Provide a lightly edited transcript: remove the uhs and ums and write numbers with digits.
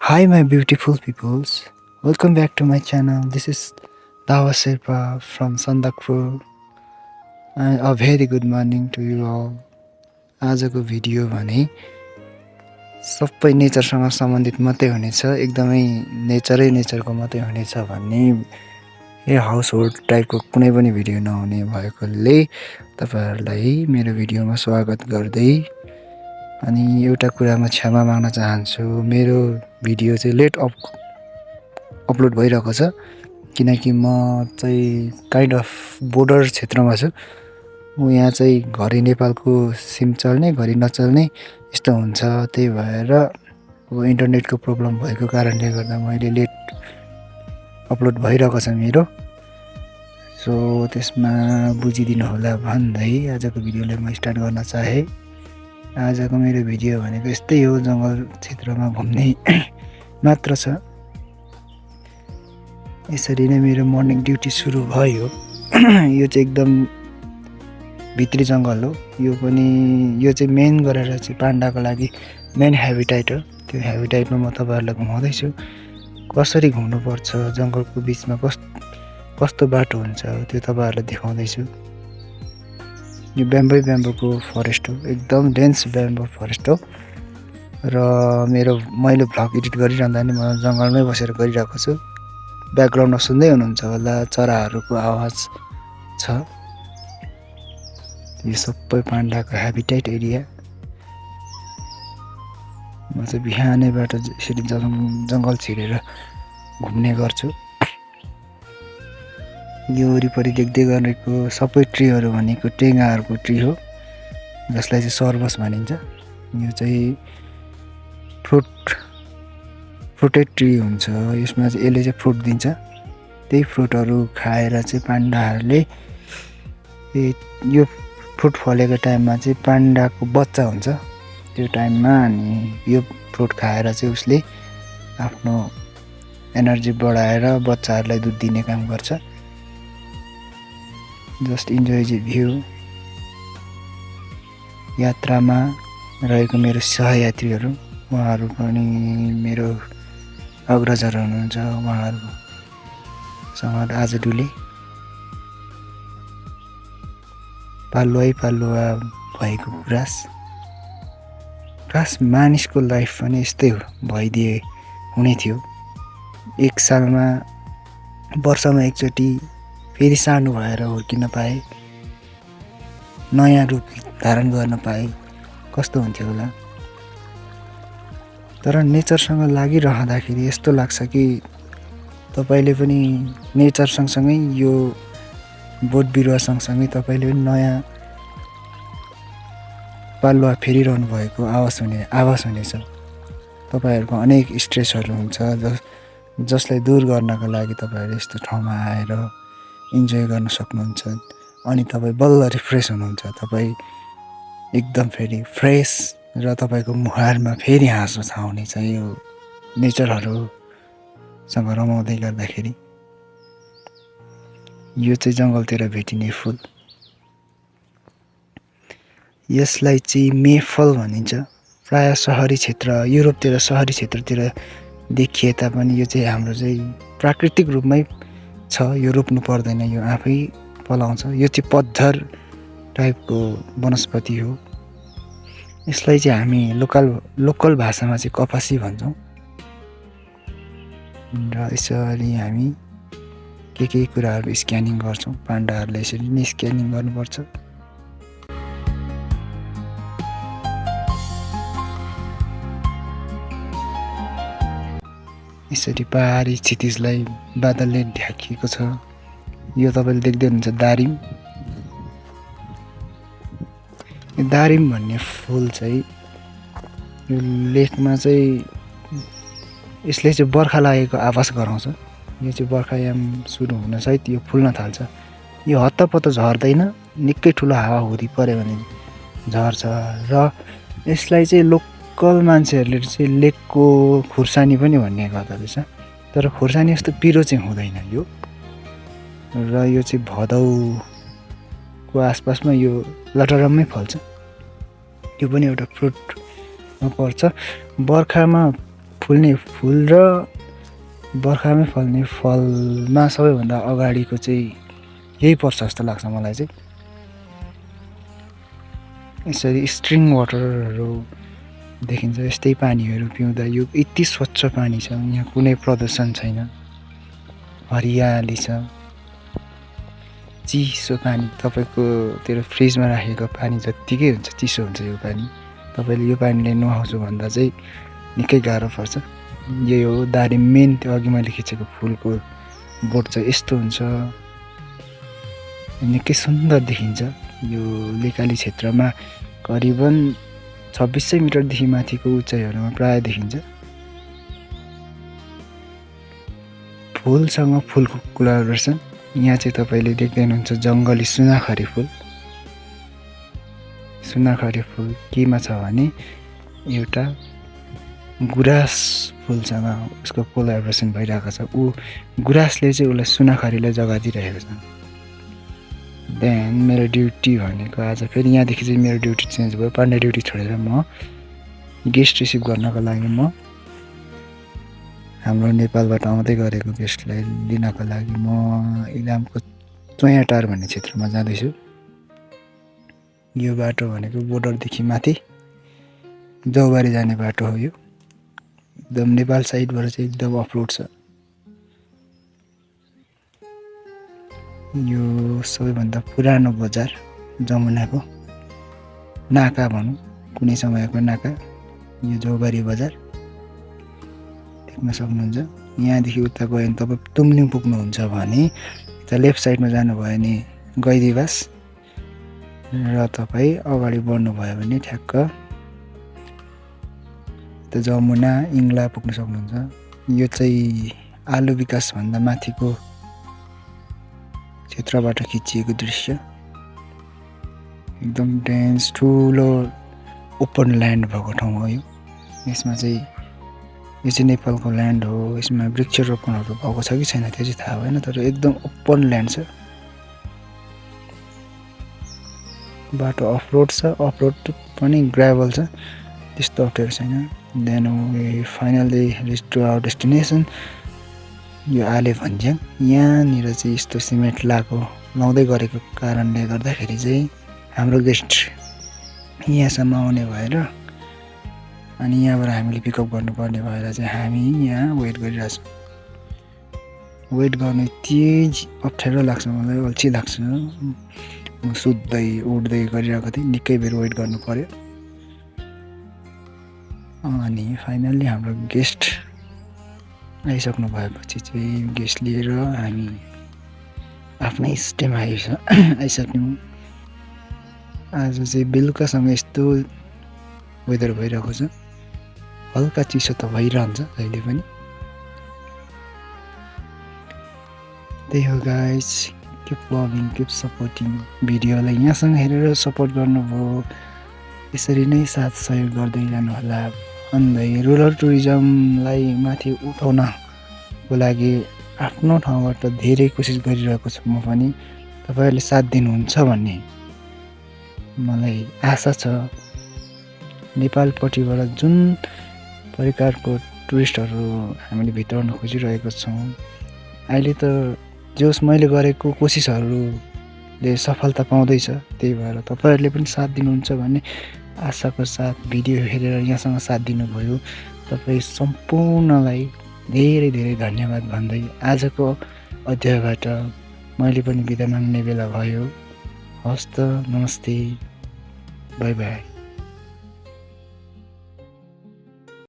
Hi, my beautiful peoples. Welcome back to my channel. This is Dawa Sherpa from Sandakpur. And a very good morning to you all. आजको video भने सबै नेचरसँग सम्बन्धित मात्रै हुनेछ, एकदमै नेचरको मात्रै हुनेछ भन्ने यो हाउस होल्ड टाइपको कुनै पनि भिडियो नहुने भएकोले तपाईहरुलाई मेरो भिडियोमा स्वागत गर्दै अनि एउटा कुरामा क्षमा माग्न चाहन्छु। मेरो भिडियो चाहिँ लेट अपलोड भइरहेको छ किनकि म चाहिँ काइन्ड अफ बोर्डर क्षेत्रमा छु। म यहाँ चाहिँ घरि नेपालको सिम चल्ने घरि नचल्ने यस्तो हुन्छ। त्यही भएर अब इन्टरनेटको प्रब्लम भएको कारणले गर्दा मैले लेट अपलोड भइरहेको छ मेरो। सो त्यसमा बुझिदिनु होला भन्दै आजको भिडियोलाई म स्टार्ट गर्न चाहे। आजको मेरो भिडियो भनेको यस्तै हो, जंगल क्षेत्रमा घुम्ने मात्र छ। यसरी नै मेरो मर्निङ ड्युटी सुरु भयो। यो चाहिँ एकदम भित्री जंगल हो। यो चाहिँ मेन गरेर चाहिँ पाण्डाको लागि मेन हेबिटाइट हो। त्यो हेबिटाइटमा म तपाईहरुलाई घुमाउँदै छु। कसरी घुम्नु पर्छ, जंगलको बीचमा कस्तो बाटो हुन्छ त्यो तपाईहरुलाई देखाउँदै छु। यो ब्याम्बोको फरेस्ट हो, एकदम डेन्स ब्याम्बो फरेस्ट हो। र मैले भ्लग एडिट गरिरहँदा नि म जंगलमै बसेर गरिरहेको छु। ब्याकग्राउन्डमा सुन्दै हुनुहुन्छ होला चराहरूको आवाज छ। यो सबै पाण्डाको हेबिटेट एरिया। म चाहिँ बिहानैबाट यसरी जंगल छिरेर घुम्ने गर्छु। यो वरिपरि देख्दै गरेको सबै ट्रीहरू भनेको टेंगाहरूको ट्री हो, जसलाई चाहिँ सर्बस भनिन्छ। यो चाहिँ फ्रुटेड ट्री हुन्छ। यसमा चाहिँ यसले चाहिँ फ्रुट दिन्छ। त्यही फ्रुटहरू खाएर चाहिँ पाण्डाहरूले यो फ्रुट फलेको टाइममा चाहिँ पाण्डाको बच्चा हुन्छ त्यो टाइममा, अनि यो फ्रुट खाएर चाहिँ उसले आफ्नो एनर्जी बढाएर बच्चाहरूलाई दुध दिने काम गर्छ। Just enjoy the view. यात्रामा रहेको मेरो सहयात्रीहरू उहाँहरू पनि मेरो अग्रजहरू हुनुहुन्छ। उहाँहरूसँग आज डुले पालुवा भएको खास मानिसको लाइफ पनि यस्तै भइदिए हुने थियो। एक सालमा वर्षमा एकचोटि फेरि सानो भएर हुर्किन पाए, नयाँ रूप धारण गर्न पाए कस्तो हुन्थ्यो होला। तर नेचरसँग लागिरहँदाखेरि यस्तो लाग्छ कि तपाईले पनि नेचर सँगसँगै यो बोट बिरुवा सँगसँगै तपाईले पनि नयाँ पालुवा फेरिरहनु भएको आभास हुनेछ। तपाईहरुको अनेक स्ट्रेसहरू हुन्छ जसलाई दूर गर्नका लागि तपाईहरु यस्तो ठाउँमा आएर इन्जोय गर्न सक्नुहुन्छ। अनि तपाई बल्ल रिफ्रेश हुनुहुन्छ। तपाई एकदम फेरि फ्रेश र तपाईको मुहारमा फेरि हाँसो छाउनेछ यो नेचरहरुसँग रमाउँदै गर्दाखेरि। यो चाहिँ जंगलतिर भेटिने फूल। यसलाई चाहिँ मेफल भनिन्छ। प्राय सहरी क्षेत्र युरोपतिर सहरी क्षेत्रतिर देखिए तापनि यो चाहिँ हाम्रो चाहिँ प्राकृतिक रूपमै छ। यो रोप्नु पर्दैन, यो आफै फलाउँछ। यो चाहिँ पतझर टाइपको वनस्पति हो। यसलाई चाहिँ हामी लोकल भाषामा चाहिँ कपासी भन्छौँ। र यसरी हामी के कुराहरू स्क्यानिङ गर्छौँ। पाण्डाहरूले यसरी नै स्क्यानिङ गर्नुपर्छ। यसरी पहाडी क्षितिजलाई बादलले ढाकिएको छ। यो तपाईले देख्दै हुनुहुन्छ दारिम। यो दारिम भन्ने फूल चाहिँ यो लेकमा चाहिँ यसले चाहिँ बर्खा लागेको आभास गराउँछ। यो चाहिँ बर्खायाम सुरु हुन सहित यो फुल्न थाल्छ। यो हत्तपत्त झर्दैन, निकै ठुलो हावाहुरी पर्यो भने झर्छ। र यसलाई चाहिँ लोकल मान्छेहरूले चाहिँ लेकको खुर्सानी पनि भन्ने गर्दो रहेछ। तर खुर्सानी जस्तो पिरो चाहिँ हुँदैन यो। र यो चाहिँ भदौको आसपासमा यो लटरम्मै फल्छ। यो पनि एउटा फ्रुटमा पर्छ। बर्खामा फुल्ने फुल र बर्खामै फल्ने फलमा सबैभन्दा अगाडिको चाहिँ यही पर्छ जस्तो लाग्छ मलाई चाहिँ। यसरी स्प्रिङ वाटरहरू देखिन्छ। यस्तै पानीहरू पिउँदा यो यति स्वच्छ पानी छ, यहाँ कुनै प्रदूषण छैन, हरियाली छ, चिसो पानी। तपाईँको त्यो फ्रिजमा राखेको पानी जत्तिकै हुन्छ, चिसो हुन्छ यो पानी। तपाईँले यो पानीले नुहाउँछु भन्दा चाहिँ निकै गाह्रो पर्छ। यही हो दारिम मेन, त्यो अघि मैले खिचेको फुलको बोट चाहिँ यस्तो हुन्छ, निकै सुन्दर देखिन्छ। यो लेकाली क्षेत्रमा करिबन 2600 मिटरदेखि माथिको उचाइहरूमा प्राय देखिन्छ। फुलसँग फुलको कुरा गर्छन्। यहाँ चाहिँ तपाईँले देख्दै हुनुहुन्छ जङ्गली सुनाखरी फुल। सुनाखरी फुल केमा छ भने एउटा गुराँस फुलसँग उसको कोलाब्रेसन भइरहेको छ। ऊ गुराँसले चाहिँ उसलाई सुनाखरीलाई जग्गा दिइरहेको छ। देन मेरो ड्युटी भनेको आज फेरि यहाँदेखि चाहिँ मेरो ड्युटी चेन्ज भयो। पाण्डे ड्युटी छोडेर म गेस्ट रिसिभ गर्नको लागि म हाम्रो नेपालबाट आउँदै गरेको गेस्टलाई लिनको लागि म इलामको चोयाटार भन्ने क्षेत्रमा जाँदैछु। यो बाटो भनेको बोर्डरदेखि माथि जौबारी जाने बाटो हो। यो एकदम नेपाल साइडबाट चाहिँ एकदम अफरोड छ। यो सबैभन्दा पुरानो बजार जमुनाको नाका भनौँ, कुनै समयको नाका। यो जौबारी बजार देख्न सक्नुहुन्छ। यहाँदेखि उता गयो भने तपाईँ तुमलिङ पुग्नुहुन्छ भने यता लेफ्ट साइडमा जानुभयो भने गैरीबास र तपाईँ अगाडि बढ्नुभयो भने ठ्याक्क त जमुना इङ्ला पुग्न सक्नुहुन्छ। यो चाहिँ आलु विकासभन्दा माथिको क्षेत्रबाट खिचिएको दृश्य। एकदम डेन्स ठुलो ओपन ल्यान्ड भएको ठाउँ हो यो। यसमा चाहिँ यो चाहिँ नेपालको ल्यान्ड हो। यसमा वृक्षरोपणहरू भएको छ कि छैन त्यो चाहिँ थाहा भएन, तर एकदम ओपन ल्यान्ड छ। बाटो अफरोड छ, अफरोड पनि ग्राभल छ, त्यस्तो अप्ठ्यारो छैन। Then we finally reach to our destination. यो आले भन्ज्याङ। यहाँनिर चाहिँ यस्तो सिमेन्ट लाउँदै गरेको कारणले गर्दाखेरि चाहिँ हाम्रो गेस्ट यहाँसम्म आउने भएर अनि यहाँबाट हामीले पिकअप गर्नुपर्ने भएर चाहिँ हामी यहाँ वेट गरिरहेछौँ। वेट गर्नु यति अप्ठ्यारो लाग्छ मलाई, अल्छी लाग्छ। म सुत्दै उठ्दै गरिरहेको थिएँ, निकै बेर वेट गर्नु पर्यो। अनि फाइनल्ली हाम्रो गेस्ट आइसक्नु भएपछि चाहिँ गेस्ट लिएर हामी आफ्नै स्टेमा आइसक्यौँ। आज चाहिँ बेलुकासँग यस्तो वेदर भइरहेको छ, हल्का चिसो त भइरहन्छ जहिले पनि। त्यही हो guys, keep loving, keep supporting. भिडियोलाई यहाँसँग हेरेर सपोर्ट गर्नुभयो, यसरी नै साथ सहयोग गर्दै जानुहोला भन्दै रुरल टुरिज्मलाई माथि उठाउनको लागि आफ्नो ठाउँबाट धेरै कोसिस गरिरहेको छु म पनि। तपाईँहरूले साथ दिनुहुन्छ भन्ने मलाई आशा छ। नेपालपट्टिबाट जुन प्रकारको टुरिस्टहरू हामीले भित्राउन खोजिरहेको छौँ, अहिले त जोस् मैले गरेको कोसिसहरूले सफलता पाउँदैछ। त्यही भएर तपाईँहरूले पनि साथ दिनुहुन्छ भन्ने आशाको साथ भिडियो हेरेर यहाँसँग साथ दिनुभयो। तपाईँ सम्पूर्णलाई धेरै धेरै धन्यवाद भन्दै आजको अध्यायबाट मैले पनि बिदा माग्ने बेला भयो। हस्त, नमस्ते, बाई बाई।